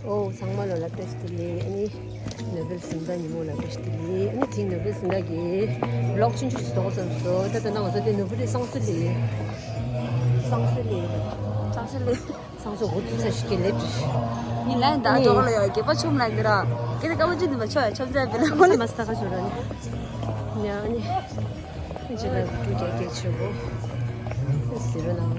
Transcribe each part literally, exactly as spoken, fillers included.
ཨོ་ཚང་མ་ལོ་ལ་བཀྲ་ཤིས་བདེ་ལེགས། ཨ་ནི་ནོ་བེལ་གཟེངས་རྟགས་ཉིན་མོ་ལ་བཀྲ་ཤིས་བདེ་ལེགས། ཨ་ནི་དེ་ནོ་བེལ་གཟེངས་རྟགས་ཀྱི་ཝི་ལོག་ཆུང་ཆུང་ཞིག་བཟོ་དགོས་བསམ་སོང་། ད་ད་ནང་ང་ཚོ་དེ་ནོ་བེལ་གསང་སྤྱོད་ལས། གསང་སྤྱོད་ལས། གསང་སྤྱོད་ལས། གསང་སྤྱོད་འགོ་ཚུགས་ས་ཞིག་གི་ལས་བྲིས། ནི་ལན་ད་ནི་འགྲོ་ལ་ཡོད་རྒྱལ་པོ་ཆུང་ལ་འདི་ར། སྐད་དེ་ཀ་བོ་ཅི་འདི་མ་ཆོག་ཡ་ཆོམ་ཚད་བེ་ལ་ཁོ་ལ་མ་ས་ཁ་ཞོ་ར་ནི། ཉ་ནི། ཇི་ལ་བུ་རྒྱ་སྐད་ཆོས་པོ། ཟེར་བ་ན།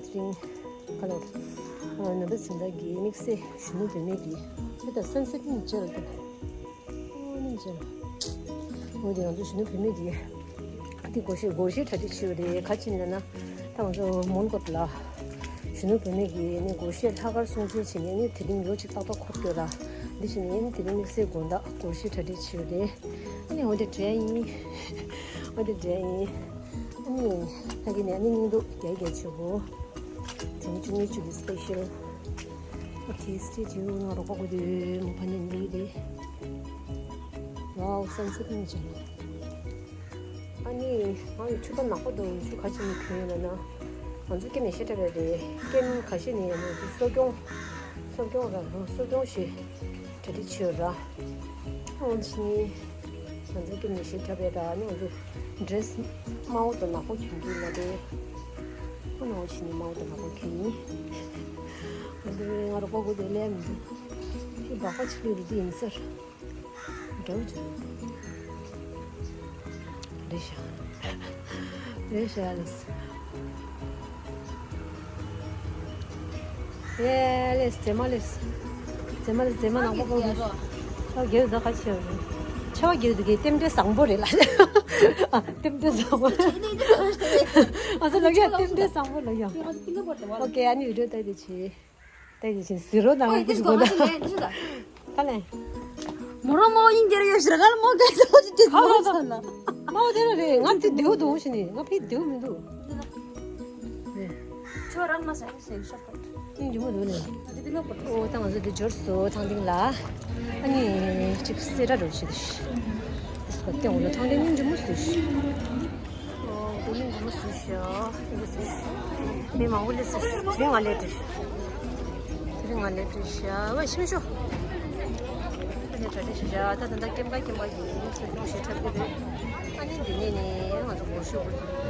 ཚེ་རིང་། ཁ་ལོ། ཨ། ནང་པ་སྦྱིན་བདག་གི་དམིགས་བསལ་གཞོན་ནུ་བུད་མེད་ཀྱི། ཁྱེད་ད་སན་སེ་ཊི་ནི་མཇལ་ལ་འདུག་ཨོ་ནི་མཇལ་ལ། འོ་དེ་ང་ཚོ་གཞོན་ནུ་བུད་མེད་ཀྱི་དེ་སྒོར་གཞས་སྒོར་གཞས་གྲ་སྒྲིག་བྱས་ཡོད་རེད། ག་ཅི་ཡིན་ན་ན། ད་ང་ཚོ་མོན་གྷོ་ལ་གཞོན་ནུ་བུད་མེད་ཀྱི་ནི་སྒོར་གཞས་ལྷག་དཀར་སྲུང་བརྩི་བྱེད་མཁན་ནི་དེ་རིང་ལོ་གཅིག་ཏག་ཏག་འཁོར་འདུག་ལ། འདི་བྱས་ནས་ནི་དེ་རིང་དམིགས་བསལ་དགོང་དག་སྒོར་གཞས་གྲ་སྒྲིག་བྱས་ཡོད་རེད། ཨ་ནི་འོ་དེ་འདྲ་ཡིན། འོ་དེ་འདྲ་ཡིན། ཨ་ནི་ད་གིན་ནས་ཨ་ནི་སྙིང་སྡུག་རྒྱག་རྒྱག་བྱེད་དགོས། དེ་ནི་བཅུ་གཉིས་བཅུ་གི་སི་པེ་ཤལ། ཨོ་ཁེ། སི་ཊེ་ཊིའུན། ང་རོགས་པ་དགོས་དུས་མོ་ཕ་ནི་འདི་རེད། ཝའོ། སན་སེ་ཊི་ནི་མཇལ། ཨ་ནི་ང་ཡི་ཕྱུ་པ་ནག་པོ་འདུག་ཕྱུ་ག་ཅི་ནས་གྱོན་ཡོད་ལབ་ན། ང་ཚོ་ཀེམ་ནས་བཤད་གྲབས་རེད། ཀེམ་ཁ་ཤས་ནས་ང་ཚོ་གསོ་སྐྱོང་། གསོ་སྐྱོང་ར་གསོ་སྐྱོང་ཞེས་གྲ་སྒྲིག་བྱས་ཡོད་ར། ཨོ་ཕྱི་ནི་ང་ཚོ་ཀེམ་ནས་བཤད་གྲབས་རེད་ར། ཨ་ནི་ང་ཚོ་ཌི་རེ་སི་དམར་པོ་དང་ནག་པོ་གྱོན་གྱི་ཡོད་རེད། ཨ་ནི་ཨོ་ཕྱི་ནི་དམར་པོ་དང་ནག་པོ་གྱོན་ཡིན། ཨ་ནི་ང་རོགས་པ་དགོས་དུས་ལས་མི་འདུག་ཕྱི་སྦག་པ་ཆགས་ཀྱི་རེད། འདི་ཡིན་ཟེར། འདྲ་བོ་ཅིག་རེད་ཤག་རེད་ཤག་ལེས། ཡེ་ལེས། རྗེས་མ་ལེས། རྗེས་མ་ལེས། རྗེས་མ་ནང་པ་གོ་གི། ཨ། རྒྱལ་དུ་ཁ་ཆེ་བ་རེད། ཆེ་བ་རྒྱལ་དུ་གི་རྟེན་འབྲེལ་བཟང་པོ་རེད་ལ། ཨ། རྟེན་འབྲེལ་བཟང་པོ། ཨ་ཙི་ལ་ཡ། རྟེན་འབྲེལ་བཟང་པོ་ལ་ཡ། ཨོ་ཁེ། ཨ་ནི་བི་ཌི་ཡོ་ལྟ་དེ་བྱེད། ད་ཡིན་ཕྱིན་ཟི་རོ་དང་ཨོ་ཀུ་ཅི་གོ་ད། ད་ལེ། མོ་རང་མོ་ཡིན་རྒྱུ་རེད། ཡོད་ཤི་ར་ག་ལ་མོ་ག་ཚོད་ཅི་ཅི་ཧ་མོ་ལ་ཚ་ན། མོ་དེ་ར་རེད། ང་དེ་དེའུ་དུ་ཞི་ནི་ང་ཕི་དེའུ་མི་འདུག་ཁྱོད་རང་མ་ཟ་ཡིན་ཟེར་ཤོག་ཁོ། ཏིང་ཇི་མོ་འདུག་ནས། ཨོ་ད་ང་ཚོ་དེ་འབྱོར་སོ་ཐང་ཏིང་ལ། ཨ་ནི་ཅིག་སེ་ར་རོ་ཞི་དི་ཤི། དེ་སོ་ཏེ་འོ་ལ་ཐང་ཏིང་ཇི་མོ་སུ་ཤི། ཨོ། དེ་ནི་འདི་མོ་བཟོས་ཤག་འདི་བཟོས་ཤག་མི་མང་པོ་སླེབས་སོང་། དེ་རིང་ང་སླེབས་དུས། དེ་རིང་ང་སླེབས་དུས་ཤག་ཝེ་ཤིང་ཤོ། ཨ་ནི་གྲ་སྒྲིག་བྱས་ཤག་ད་ད་ལྟ་ཀེམ་ཀ་ཀེམ་ཀ་ཡིན། ཚོ་སྐྱོང་བྱེད་འཁྲབ་ཀྱི་རེད། ཨ་ནི་འདི་ནས་ནི་ང་ཚོ་སྒོར་གཞས་དགོས།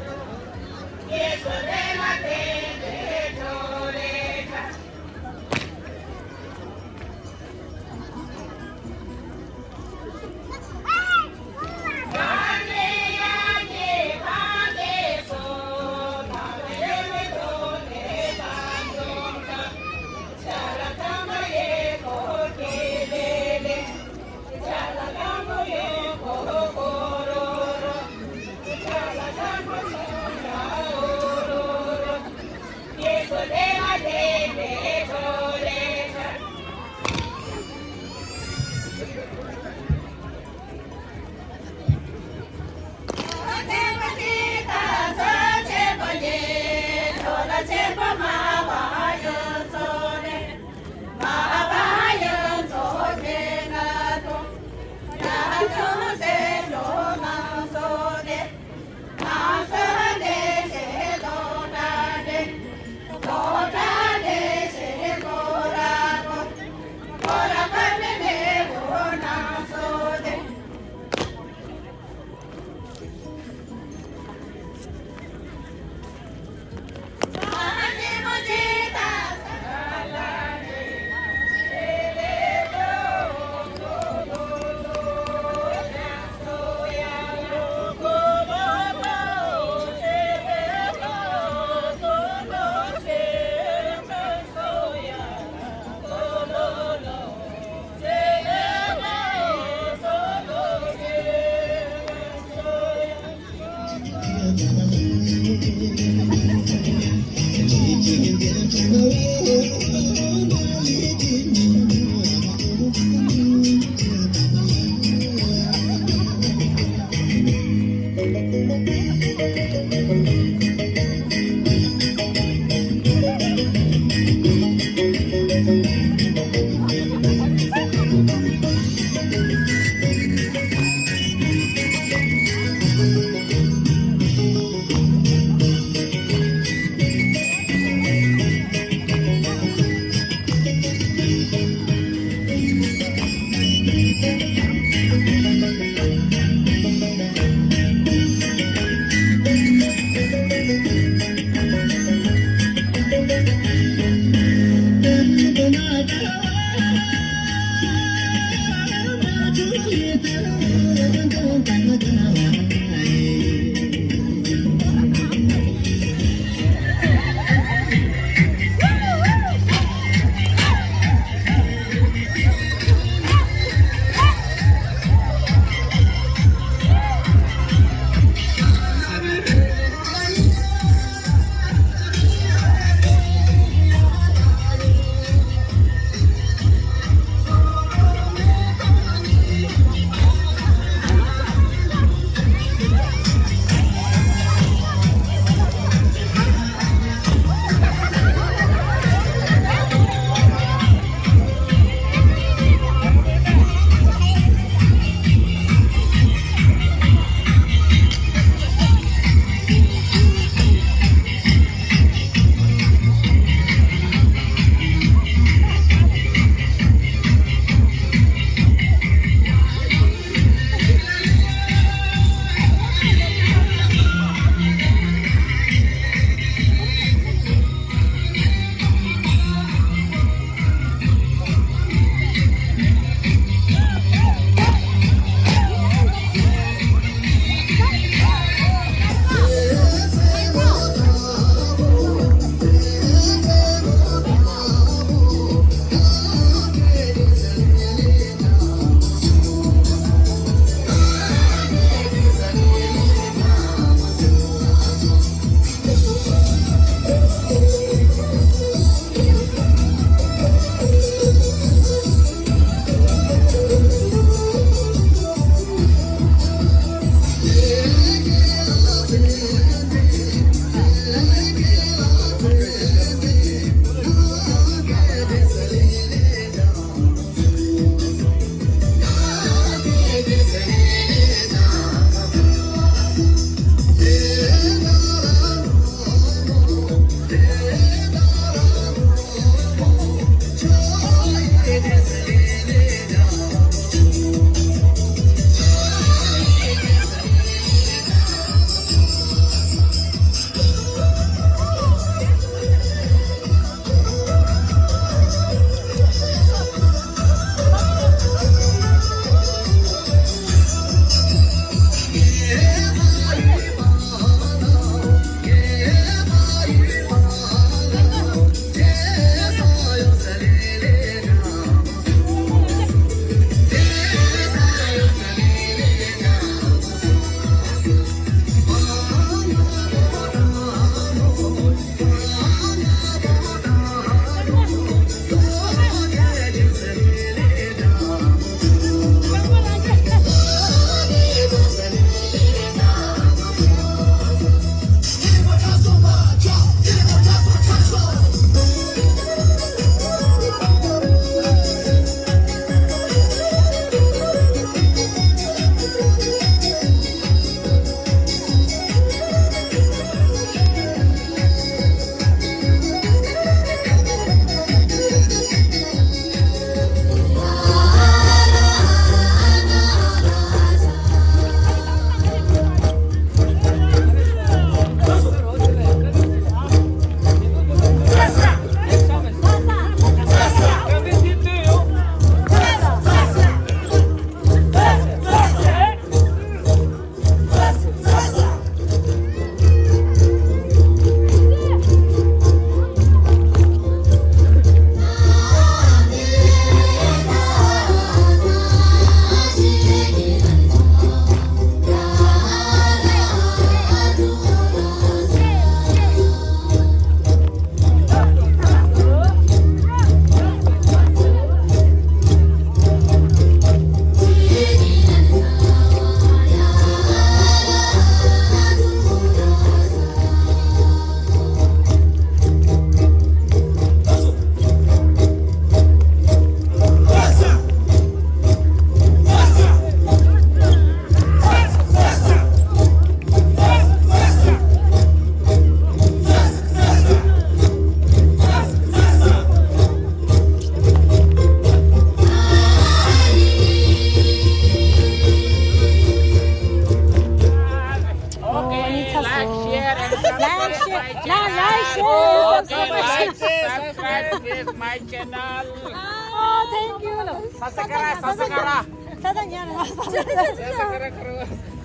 Oh, thank you. Subscribe, subscribe. ད་ད་ཉར་ར།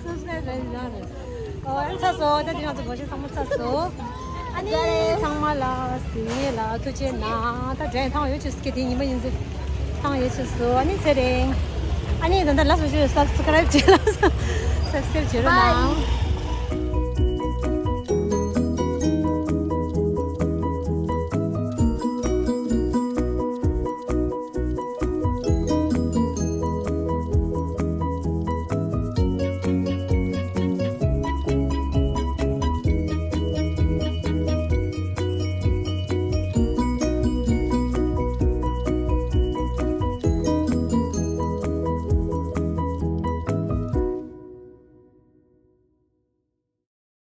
Subscribe རེད་ཉར་རེད། ཨོ་ཡང་ཚར་སོང་། ད་དེ་རིང་ང་ཚོ་འགྲེལ་བཤད་ཚང་མ་ཚར་སོང་། ཨ་ནི་ཚང་མ་ལ་སི་ལ་ཐུགས་རྗེ་གནང་། ད་འགྲེལ་ཐང་ཡོད་ཆེ་སྐད་དེ་ཉི་མ་ཡིན་ཚེ་ཐང་ཡོད་ཆེ་སོང་། ཨ་ནི་ཚེ་རིང་། ཨ་ནི་ད་ད་ལ་སོ་ཞུ་subscribe བྱེད་ལ། Subscribe བྱེད་རོགས་གནང་།